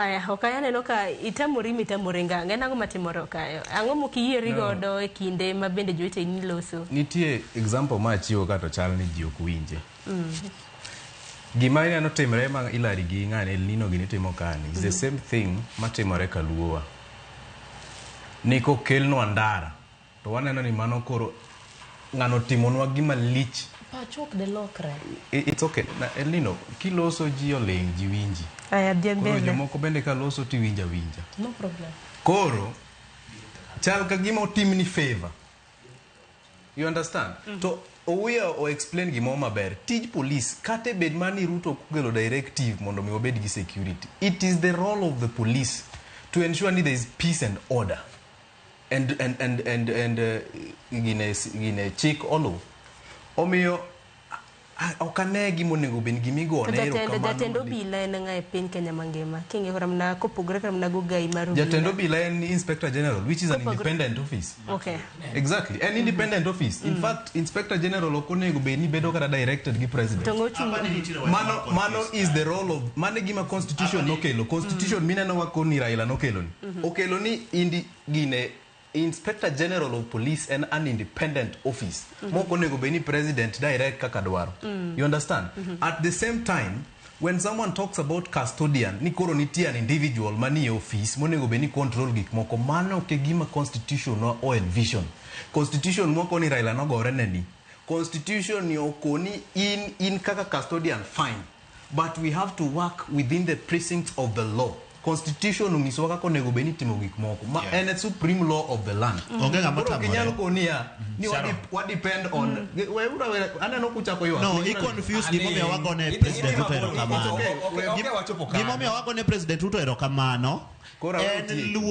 Aya, Okaya aneno ka itamori mitamori ngang'. En ang'o matimore Okayo? Ang'o mokiyieri No. godo e kinde ma bende joweteni loso? Nitie example ma achiwo ka to chal ni ji ok winje. Gima ineno timre ma Hilary gi ng'ane El Nino gini timo kani is the same thing matimore kaluowa. Ni kokelnwa ndara to waneno ni mano koro ng'ano otimonwa gima lich. Pacho ok delokre. It's okay. Na, El Nino, kiloso ji oling' ji winji. Aya, dhi Koro mbele. jomoko bende ka loso tiwinjo awinja. No problem. Koro chal ka gima otimni favor. You understand? To Owuya o explain gimoro maber. Tij police kata bed mana ni Ruto ok okelo directive mondo mi wabed gi security. It is the role of the police to ensure ni there is peace and order. And gine chik oluw. Omiyo ok ane gima onego bed gima To igone jatend erokamano jatend malich. obila en ng'a e piny Kenya mangima? King'iyo kata mana kopogore kata mana gogai mar Jatend obila. obila en Inspector General, which is an Kopogore- independent office. Okay. Exactly. An independent office. In fact, Inspector General ok onego bed ni bedo kata directed gi president. To ng'o chung' Mano is the role of mano e gima constitution nokelo. Constitution mineno wa koni Raila nokelo ni. Okelo ni indi gine Inspector General of Police en an independent office. Mok onego bed ni president direct kaka dwaro. You understand? At the same time, when someone talks about custodian, ni koro nitie an individual manie office monego bed ni control gik moko, mano ok e gima constitution no o envision. Constitution moko ni Raila nogore ne ni. Constitution ni okoni in kaka custodian fine. But we have to work within the precincts of the law. Constitution onyisowa kaka onego bed ni itimo gik moko. Ma en a supreme law of the land. Onge ng'ama Koro ok otamore. inyal koniya ni Sharon. wa depend on weuru awera aneno kuchako ywak. No, Ni- i confuse gimomiyo wagone President Ruto erokamano. Okay, okay, wachopo kanyo. Gimomiyo wagone President Ruto erokamano Koro awe en otieki. luo